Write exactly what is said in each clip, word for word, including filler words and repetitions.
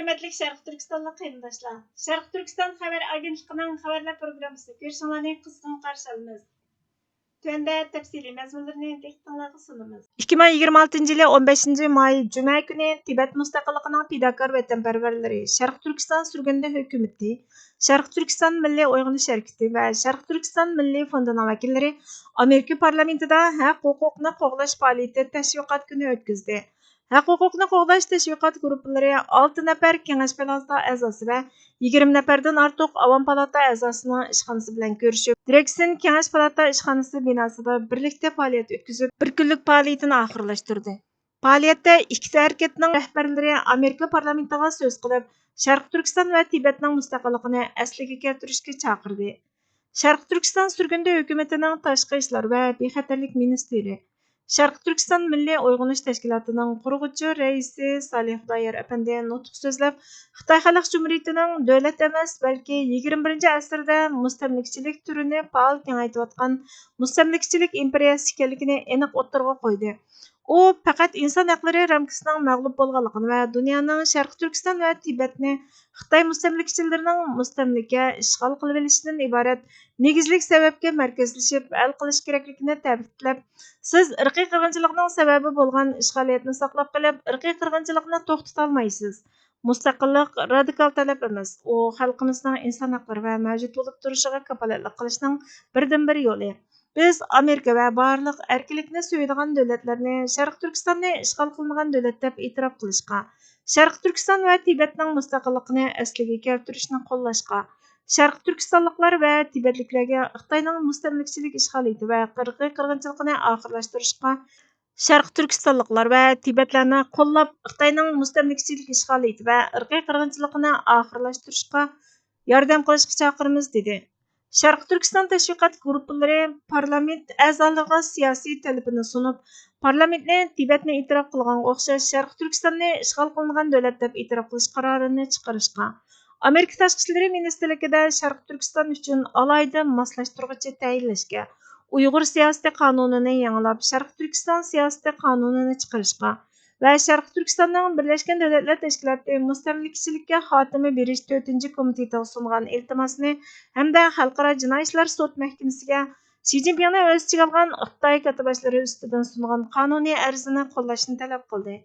ھۆرمەتلىك شەرقىي تۈركىستانلىق قېرىنداشلار، شەرقىي تۈركىستان خەۋەر ئاگېنتلىقىنىڭ خەۋەرلەر پروگراممىسىنى كۆرۈشۈڭلارنى قىزغىن قارشى ئالىمىز. تۆۋەندە تەپسىلىي مەزمۇنلىرىنى دىققىتىڭلارغا سۇنىمىز. ئىككى مىڭ يىگىرمە ئالتىنچى يىلى ئون بەشىنچى ماي، جۈمە كۈنى تىبەت مۇستەقىللىقىنىڭ پىداكار ۋەتەنپەرۋەرلىرى، شەرقىي تۈركىستان سۈرگۈندە ھۆكۈمىتى، شەرقىي تۈركىستان مىللىي ئويغىنىش ھەرىكىتى ۋە شەرقىي تۈركىستان مىللىي فوندىنىڭ ۋەكىللىرى ئامېرىكا پارلامېنتىدا ھەق ھوقۇقنى قوغداش پائالىيىتى تەشۋىقات كۈنى ئۆتكۈزدى. ھەق ھوقۇقنى قوغداش تەشۋىقات گۇرۇپپىلىرى ئالتە نەپەر كېڭەش پالاتا ئەزاسى ۋە يىگىرمە نەپەردىن ئارتۇق ئاۋام پالاتا ئەزاسىنىڭ ئىشخانىسى بىلەن كۆرۈشۈپ، دىرېكسېن كېڭەش پالاتا ئىشخانىسى بىناسىدا بىرلىكتە پائالىيەت ئۆتكۈزۈپ، بىر كۈنلۈك پائالىيىتىنى ئاخىرلاشتۇردى. پائالىيەتتە ئىككى ھەرىكەتنىڭ رەھبەرلىرى ئامېرىكا پارلامېنتىغا سۆز قىلىپ، شەرقىي تۈركىستان ۋە تىبەتنىڭ مۇستەقىللىقىنى ئەسلىگە كەلتۈرۈشكە چاقىردى. شەرقىي تۈركىستان سۈرگۈندە ھۆكۈمىتىنىڭ تاشقى ئىشلار ۋە بىخەتەرلىك مىنىستىرى، شەرقىي تۈركىستان مىللىي ئويغىنىش تەشكىلاتىنىڭ قۇرغۇچى رەئىسى سالىھ خۇدايار ئەپەندى نۇتۇق سۆزلەپ، خىتاي خەلق جۇمھۇرىيىتىنىڭ دۆلەت ئەمەس، بەلكى يىگىرمە بىرىنچى ئەسىردە مۇستەملىكىچىلىك تۈرىنى پائال كېڭەيتىۋاتقان مۇستەملىكىچىلىك ئىمپېرىيەسى ئىكەنلىكىنى ئېنىق ئوتتۇرىغا قويدى. ئۇ پەقەت ئىنسان ھەقلىرى رامكىسىنىڭ مەغلۇپ بولغانلىقىنى ۋە دۇنيانىڭ شەرقىي تۈركىستان ۋە تىبەتنى خىتاي مۇستەملىكىچىلىرىنىڭ مۇستەملىكە، ئىشغال قىلىۋېلىشىدىن ئىبارەت نېگىزلىك سەۋەبكە مەركەزلىشىپ ھەل قىلىش كېرەكلىكىنى تەكىتلەپ، سىز ئىرقىي قىرغىنچىلىقنىڭ سەۋەبى بولغان ئىشغالىيەتنى ساقلاپ قېلىپ، ئىرقىي قىرغىنچىلىقنى توختىتالمايسىز. مۇستەقىللىق رادىكال تەلەپ ئەمەس، ئۇ خەلقىمىزنىڭ ئىنسان ھەقلىرى ۋە مەۋجۇت بولۇپ تۇرۇشىغا كاپالەتلىك قىلىشنىڭ بىردىنبىر يولى. بىز ئامېرىكا ۋە بارلىق ئەركىنلىكنى سۆيىدىغان دۆلەتلەرنى شەرقىي تۈركىستاننى ئىشغال قىلمىغان دۆلەت دەپ ئېتىراپ قىلىشقا، شەرقىي تۈركىستان ۋە تىبەتنىڭ مۇستەقىللىقىنى ئەسلىگە كەلتۈرۈشنى قوللاشقا، شەرقىي تۈركىستانلىقلار ۋە تىبەتلىكلەرگە خىتاينىڭ مۇستەملىكىچىلىك ئىشغالىيىتى ۋە ئىرقىي قىرغىنچىلىقىنى ئاخىرلاشتۇرۇشقا، شەرقىي تۈركىستانلىقلار ۋە تىبەتلەرنى قوللاپ، خىتاينىڭ مۇستەملىكىچىلىك ئىشغالىيىتى ۋە ئىرقىي قىرغىنچىلىقىنى ئاخىرلاشتۇرۇشقا ياردەم قىلىشقا چاقىرىمىز، دېدى. شەرقىي تۈركىستان تەشۋىقات گۇرۇپپىلىرى پارلامېنت ئەزالىرىغا سىياسىي تەلىپىنى سۇنۇپ، پارلامېنتنى تىبەتنى ئېتىراپ قىلغانغا ئوخشاش شەرقىي تۈركىستاننى ئىشغال قىلىنغان دۆلەت دەپ ئېتىراپ قىلىش قارارىنى چىقىرىشقا، ئامېرىكا تاشقى ئىشلىرى مىنىستىرلىكىدە شەرقىي تۈركىستان ئۈچۈن ئالاھىدە ماسلاشتۇرغۇچى تەيىنلەشكە، ئۇيغۇر سىياسىتى قانۇنىنى يېڭىلاپ، شەرقىي تۈركىستان سىياسىتى قانۇنىنى چىقىرىشقا ۋە شەرقىي تۈركىستاننىڭ بىرلەشكەن دۆلەتلەر تەشكىلاتى مۇستەملىكىچىلىككە خاتىمە بېرىش تۆتىنچى كومىتېتىغا سۇنغان ئىلتىماسىنى ھەمدە خەلقئارا جىناي ئىشلار سوت مەھكىمىسىگە شى جىنپىڭنى ئۆز ئىچىگە ئالغان خىتاي كاتتىباشلىرى ئۈستىدىن سۇنغان قانۇنىي ئەرزىنى قوللاشنى تەلەپ قىلدى.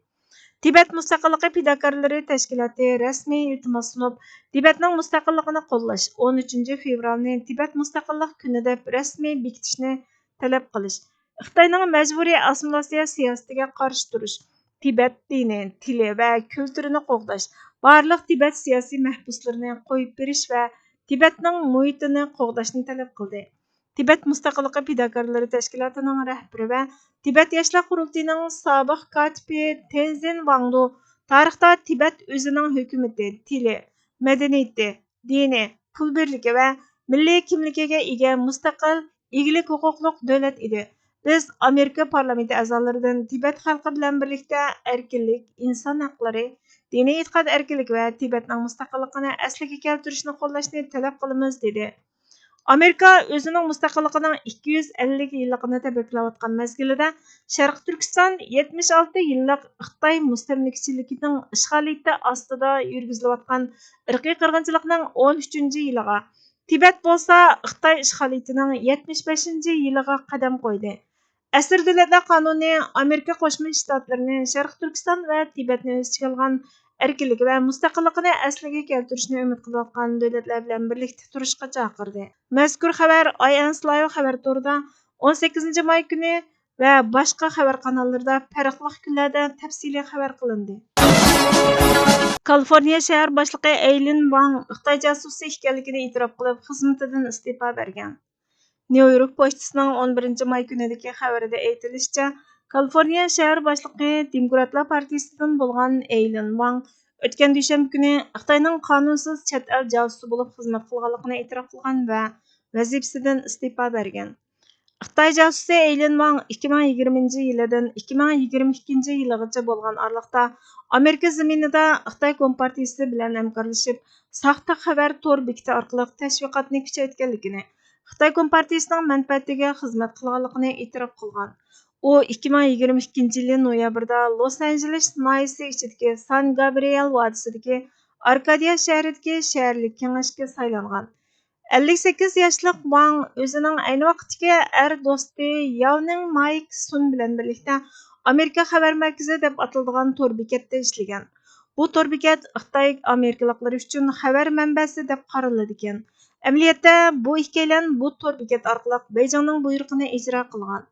تىبەت مۇستەقىللىقى پىداكارلىرى تەشكىلاتى رەسمىي ئىلتىماس سۇنۇپ، تىبەتنىڭ مۇستەقىللىقىنى قوللاش، ئون ئۈچىنچى فېۋرالنى تىبەت مۇستەقىللىق كۈنى دەپ رەسمىي بېكىتىشنى تەلەپ قىلىش، خىتاينىڭ مەجبۇرىي ئاسسىمىلياتسىيە سىياسىتىگە قارشى تۇرۇش، تىبەت دىنى، تىلى ۋە كۈلتۈرىنى قوغداش، بارلىق تىبەت سىياسىي مەھبۇسلىرىنى قويۇپ بېرىش ۋە تىبەتنىڭ مۇھىتىنى قوغداشنى تەلەپ قىلدى. تىبەت مۇستەقىللىقى پىداكارلىرى تەشكىلاتىنىڭ رەھبىرى ۋە تىبەت ياشلار قۇرۇلتىيىنىڭ سابىق كاتىپى تېنزىن ۋاڭدۇ تارىختا تىبەت ئۆزىنىڭ ھۆكۈمىتى، تىلى، مەدەنىيىتى، دىنى، پۇل بىرلىكى ۋە مىللىي كىملىكىگە ئىگە مۇستەقىل، ئىگىلىك ھوقۇقلۇق دۆلەت ئىدى. بىز ئامېرىكا پارلامېنتى ئەزالىرىدىن تىبەت خەلقى بىلەن بىرلىكتە ئەركىنلىك، ئىنسان ھەقلىرى، دىنىي ئېتىقاد ئەركىنلىكى ۋە تىبەتنىڭ مۇستەقىللىقىنى ئەسلىگە كەلتۈرۈشنى قوللاشنى تەلەپ قىلىمىز، دېدى. ئامېرىكا ئۆزىنىڭ مۇستەقىللىقىنىڭ ئىككى يۈز ئەللىك يىللىقىنى تەبرىكلەۋاتقان مەزگىلىدە، شەرقىي تۈركىستان يەتمىش ئالتە يىللىق خىتاي مۇستەملىكىچىلىكىنىڭ ئىشغالىيىتى ئاستىدا يۈرگۈزۈلۈۋاتقان ئىرقىي قىرغىنچىلىقنىڭ ئون ئۈچىنچى يىلىغا، تىبەت بولسا خىتاي ئىشغالىيىتىنىڭ يەتمىش بەشىنچى يىلىغا قەدەم قويدى. ئەسىر دۆلەتلەر قانۇنى ئامېرىكا قوشما شتاتلىرىنى شەرقىي تۈركىستان ۋە تىبەتنى ئۆز ئىچىگە ئالغان ئەركىنلىكى ۋە مۇستەقىللىقىنى ئەسلىگە كەلتۈرۈشنى ئۈمىد قىلىۋاتقان دۆلەتلەر بىلەن بىرلىكتە تۇرۇشقا چاقىردى. مەزكۇر خەۋەر ئاي ئېن لايۋ خەۋەر تورىدا ئون سەككىزىنچى ماي كۈنى ۋە باشقا خەۋەر قاناللىرىدا پەرقلىق كۈنلەردە تەپسىلىي خەۋەر قىلىندى. كالىفورنىيە شەھەر باشلىقى ئېيلىن ۋاڭ خىتاي جاسۇسى ئىكەنلىكىنى ئېتىراپ قىلىپ، خىزمىتىدىن ئىستېپا بەرگەن. نيۇ يورك پوچتىسىنىڭ ئون بىرىنچى ماي كۈنىدىكى خەۋىرىدە ئېيتىلىشىچە، كالىفورنىيە شەھەر باشلىقى دېموكراتلار پارتىيىسىدىن بولغان ئېيلىن ۋاڭ ئۆتكەن دۈشەنبە كۈنى خىتاينىڭ قانۇنسىز چەت ئەل جاسۇسى بولۇپ خىزمەت قىلغانلىقىنى ئېتىراپ قىلغان ۋە ۋەزىپىسىدىن ئىستېپا بەرگەن. خىتاي جاسۇسى ئېيلىن ۋاڭ ئىككى مىڭ يىگىرمىنچى يىلىدىن ئىككى مىڭ يىگىرمە ئىككىنچى يىلىغىچە بولغان ئارىلىقتا ئامېرىكا زېمىنىدا خىتاي كومپارتىيىسى بىلەن ھەمكارلىشىپ، ساختا خەۋەر تور بېكىتى ئارقىلىق تەشۋىقاتنى كۈچەيتكەنلىكىنى، خىتاي كومپارتىيىسىنىڭ مەنپەئەتىگە خىزمەت قىلغانلىقىنى ئېتىراپ قىلغان. ئۇ ئىككى مىڭ يىگىرمە ئىككىنچى يىلى نويابىردا لوس ئانژېلېس ناھىيىسى ئىچىدىكى سان گابرىيېل ۋادىسىدىكى ئاركادىيا شەھىرىدىكى شەھەرلىك كېڭەشكە سايلانغان. ئەللىك سەككىز ياشلىق ۋاڭ ئۆزىنىڭ ئەينى ۋاقىتتىكى ئەر دوستى ياۋنىڭ مايك سۇن بىلەن بىرلىكتە ئامېرىكا خەۋەر مەركىزى دەپ ئاتىلىدىغان تور بېكەتتە ئىشلىگەن. بۇ تور بېكەت خىتاي ئامېرىكىلىقلىرى ئۈچۈن خەۋەر مەنبەسى دەپ قارىلىدىكەن. ئەمەلىيەتتە بۇ ئىككىيلەن بۇ تور بېكەت ئارقىلىق بېيجىڭنىڭ بۇيرۇقىنى ئىجرا قىلغان.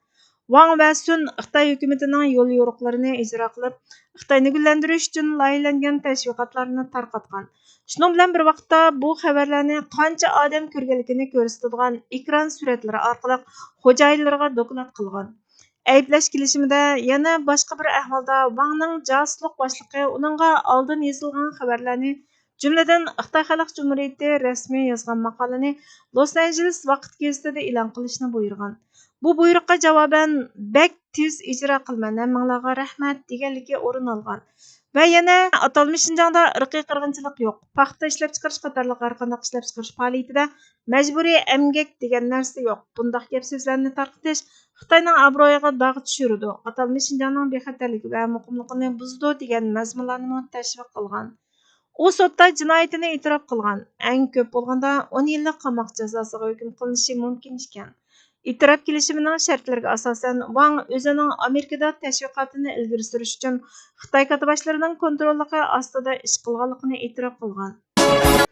ۋاڭ ۋە سۈن خىتاي ھۆكۈمىتىنىڭ يوليورۇقلىرىنى ئىجرا قىلىپ، خىتاينى گۈللەندۈرۈش ئۈچۈن لايىھەلەنگەن تەشۋىقاتلارنى تارقاتقان. شۇنىڭ بىلەن بىر ۋاقىتتا، بۇ خەۋەرلەرنى قانچە ئادەم كۆرگەنلىكىنى كۆرسىتىدىغان ئېكران سۈرەتلىرى ئارقىلىق خوجايىنلىرىغا دوكلات قىلغان. ئەيىبلەش كېلىشىمىدە يەنە باشقا بىر ئەھۋالدا ۋاڭنىڭ جاسۇسلۇق باشلىقى ئۇنىڭغا ئالدىن يېزىلغان خەۋەرلەرنى، جۈملىدىن خىتاي خەلق جۇمھۇرىيىتى رەسمىي يازغان ماقالىنى لوس ئانژېلېس ۋاقىت گېزىتىدە ئېلان قىلىشنى بۇيرۇغان. بۇ بۇيرۇققا جاۋابەن، بەك تېز ئىجرا قىلىمەن، ھەممىڭلارغا رەھمەت، دېگەنلىكى ئورۇن ئالغان. ۋە يەنە ئاتالمىش شىنجاڭدا ئىرقىي قىرغىنچىلىق يوق، پاختا ئىشلەپچىقىرىش قاتارلىق ھەرقانداق ئىشلەپچىقىرىش پائالىيىتىدە مەجبۇرىي ئەمگەك دېگەن نەرسە يوق. بۇنداق گەپ سۆزلەرنى تارقىتىش خىتاينىڭ ئابرۇيىغا داغ چۈشۈرىدۇ. ئاتالمىش شىنجاڭنىڭ بىخەتەرلىكى ۋە مۇقىملىقىنى بۇزىدۇ، دېگەن مەزمۇنلارنىمۇ تەشۋىق قىلغان. ئۇ سوتتا جىنايىتىنى ئېتىراپ قىلغان، ئەڭ كۆپ بولغاندا ئون يىللىق قاماق جازاسىغا ھۆكۈم قىلىنىشى مۇمكىن ئىكەن. ئېتىراپ كېلىشىمىنىڭ شەرتلىرىگە ئاساسەن، ۋاڭ ئۆزىنىڭ ئامېرىكىدا تەشۋىقاتىنى ئىلگىرى سۈرۈش ئۈچۈن خىتاي كاتتىباشلىرىنىڭ كونتروللۇقى ئاستىدا ئىش قىلغانلىقىنى ئېتىراپ قىلغان.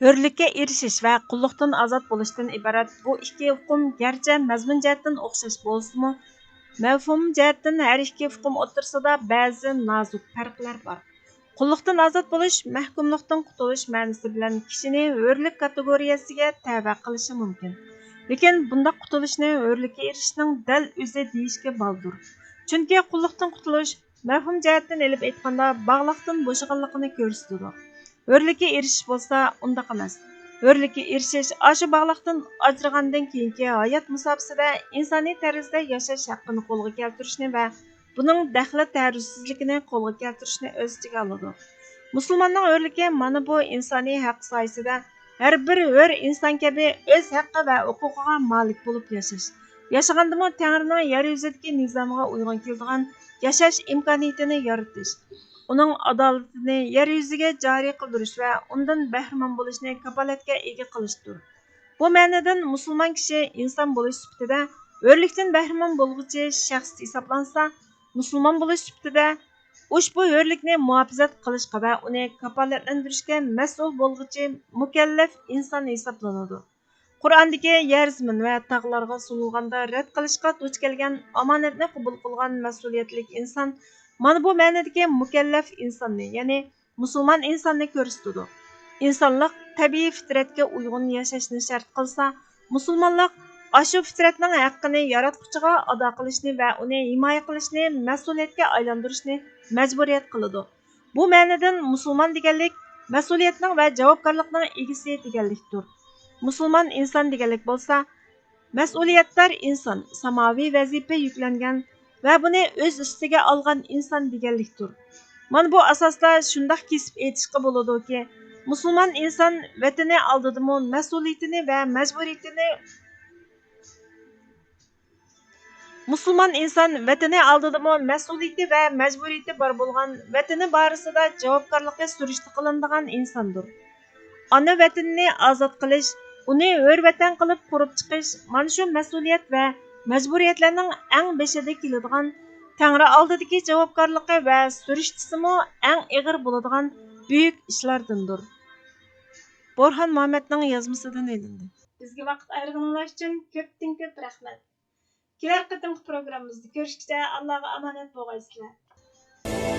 ھۆرلۈككە ئېرىشىش ۋە قۇللۇقتىن ئازاد بولۇشتىن ئىبارەت بۇ ئىككى ئۇقۇم گەرچە مەزمۇن جەھەتتىن ئوخشاش بولسىمۇ، مەۋھۇم جەھەتتىن ھەر ئىككى ئۇقۇم ئوتتۇرىسىدا بەزى نازۇك پەرقلەر بار. قۇللۇقتىن ئازاد بولۇش مەھكۇملۇقتىن قۇتۇلۇش مەنىسى بىلەن كىشىنى ھۆرلۈك كاتېگورىيەسىگە تەۋە قىلىشى مۇمكىن. لېكىن بۇنداق قۇتۇلۇشنى ھۆرلۈككە ئېرىشىشنىڭ دەل ئۆزى دېيىشكە بالدۇر. چۈنكى قۇللۇقتىن قۇتۇلۇش، مەۋھۇم جەھەتتىن ئېلىپ ئېيتقاندا، باغلاقتىن بوشىغانلىقىنى كۆرسىتىدۇ. ھۆرلۈككە ئېرىشىش بولسا ئۇنداق ئەمەس. ھۆرلۈككە ئېرىشىش ئاشۇ باغلاقتىن ئاجرىغاندىن كېيىنكى ھايات مۇساپىسىدە ئىنسانىي تەرزدە ياشاش ھەققىنى قولغا كەلتۈرۈشنى ۋە بۇنىڭ دەخلى-تەرۇزسىزلىكىنى قولغا كەلتۈرۈشنى ئۆز ئىچىگە ئالىدۇ. مۇسۇلماننىڭ ھۆرلۈكى مانا بۇ ئىنسانىي ھەق سايىسىدە ھەر بىر ھۆر ئىنسان كەبى ئۆز ھەققى ۋە ھوقۇقىغا مالىك بولۇپ ياشاش، ياشىغاندىمۇ تەڭرىنىڭ يەر يۈزىدىكى نىزامىغا ئۇيغۇن كېلىدىغان ياشاش ئىمكانىيىتىنى يارىتىش، ئۇنىڭ ئادالىتىنى يەر يۈزىگە جارى قىلدۇرۇش ۋە ئۇندىن بەھرىمەن بولۇشنى كاپالەتكە ئىگە قىلىشتۇر. بۇ مەنىدىن مۇسۇلمان كىشى ئىنسان بولۇش سۈپىتىدە ھۆرلۈكتىن بەھرىمەن بولغۇچى شەخس ھېسابلانسا، مۇسۇلمان بولۇش سۈپىتىدە ئۇشبۇ ھۆرلۈكنى مۇھاپىزەت قىلىشقا ۋە ئۇنى كاپالەتلەندۈرۈشكە مەسئۇل بولغۇچى مۇكەللەپ ئىنسان ھېسابلىنىدۇ. قۇرئاندىكى يەر، زېمىن ۋە تاغلارغا سۇنۇلغاندا رەت قىلىشقا دۇچ كەلگەن ئامانەتنى قوبۇل قىلغان مەسئۇلىيەتلىك ئىنسان مانا بۇ مەنىدىكى مۇكەللەپ ئىنساننى، يەنى مۇسۇلمان ئىنساننى كۆرسىتىدۇ. ئىنسانلىق تەبىئىي پىترەتكە ئۇيغۇن ياشاشنى شەرت قىلسا، مۇسۇلمانلىق ئاشۇ پىترەتنىڭ ھەققىنى ياراتقۇچىغا ئادا قىلىشنى ۋە ئۇنى ھىمايە قىلىشنى مەسئۇلىيەتكە ئايلاندۇرۇشنى مەجبۇرىيەت قىلىدۇ. بۇ مەنىدىن مۇسۇلمان دېگەنلىك مەسئۇلىيەتنىڭ ۋە جاۋابكارلىقنىڭ ئىگىسى دېگەنلىكتۇر. مۇسۇلمان ئىنسان دېگەنلىك بولسا، مەسئۇلىيەتدار ئىنسان، ساماۋى ۋەزىپە يۈكلەنگەن ۋە بۇنى ئۆز ئۈستىگە ئالغان ئىنسان دېگەنلىكتۇر. مانا بۇ ئاساستا شۇنداق كېسىپ ئېيتىشقا بولىدۇكى، مۇسۇلمان ئىنسان ۋەتىنى ئالدىدىمۇ مەسئۇلىيىتىنى ۋە مەجبۇرىيىتىنى، مۇسۇلمان ئىنسان ۋەتىنى ئالدىدىمۇ مەسئۇلىيىتى ۋە مەجبۇرىيىتى بار بولغان، ۋەتىنى بارىسىدا جاۋابكارلىقى سۈرۈشتە قىلىنىدىغان ئىنساندۇر. ئانا ۋەتىنىنى ئازاد قىلىش، ئۇنى ھۆر ۋەتەن قىلىپ قۇرۇپ چىقىش، مانا شۇ مەسئۇلىيەت ۋە مەجبۇرىيەتلەرنىڭ ئەڭ بېشىدا كېلىدىغان، تەڭرى ئالدىدىكى جاۋابكارلىقى ۋە سۈرۈشتىسىمۇ ئەڭ ئېغىر بولىدىغان بۈيۈك ئىشلاردىندۇر. بورھان مۇھەممەدنىڭ يازمىسىدىن ئېلىندى. بىزگە ۋاقىت ئايرىغىنىڭلار ئۈچۈن كۆپتىن كۆپ رەھمەت. كېلەر قېتىمقى پروگراممىمىزدا كۆرۈشكىچە ئاللاغا ئامانەت بولغايسىلەر.